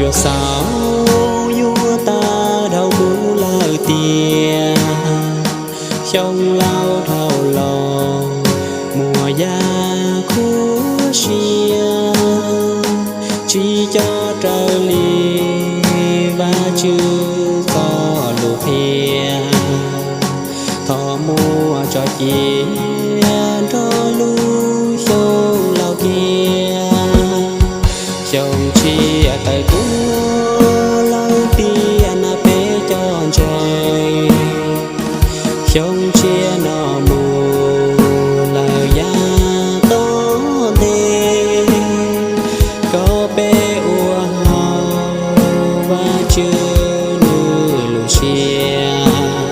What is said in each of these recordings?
Yuav xaus yuav tas dhau kuv lawm tiag, xyoo laus dhau los muaj yam khuv siab, tsis coj raws li Vajtswv txoj lus qhia. Thov muaj tso cia nrog lub xyoo laus kiag, xyoo tshiab tawm tuaj lawm tiag na peb cov ntseeg. Xyoo tshiab no mus lawm yav tom ntej, kom peb ua haum Vajtswv nws lus siab,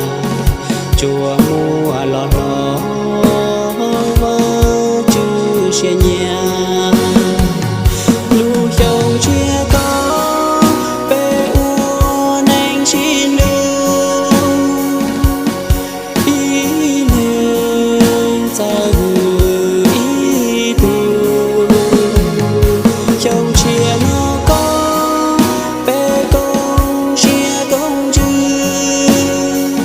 tsuas muaj los hnov Vajtswv siab nyiam. Lub xyoo tshiab ko peb ua neej sib hlub, ib leeg txawj hwm ib tug. Xyoo tshiab no ko peb koom siab koom ntsws,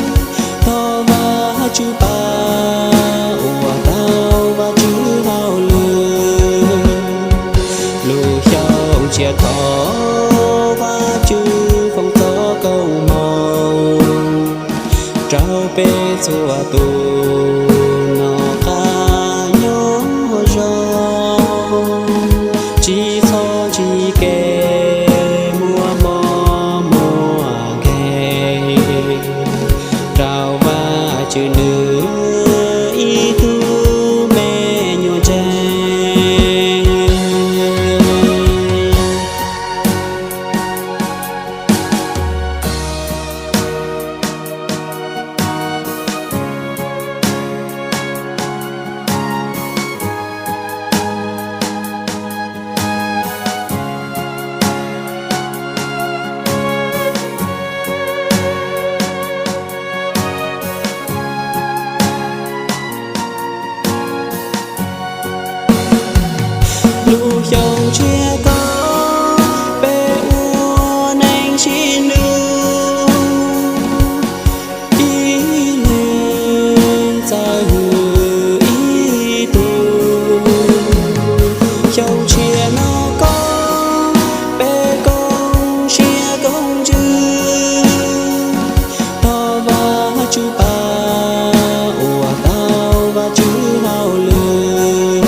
thov Vajtswv pab ua tau Vajtswv hauj lwm. Lub xyoo tshiab thov Vajtswv foom txoj koob hmoov rau peb txhua tus noj qab nyob zoo, tsis txhob ntsib kev muaj mob muaj nkeeg, rau Vajtswv nws ib tug me nyuam ntseeg. Lub xyoo tshiab ko peb ua neej sib hlub, ib leeg txawj hwm ib tug. Xyoo tshiab no ko peb koom siab koom ntsws, thov Vajtswv pab ua tau Vajtswv hauj lwm.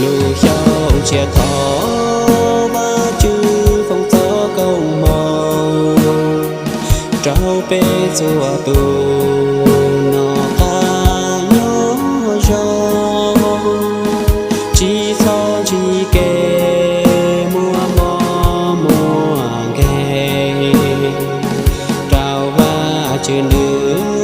Lub xyoo tshiab thov Vajtswv foom txoj koob hmoov rau peb txhua tus noj qab nyob zoo, tsis txhob ntsib kev muaj mob muaj nkeeg, rau Vajtswv nws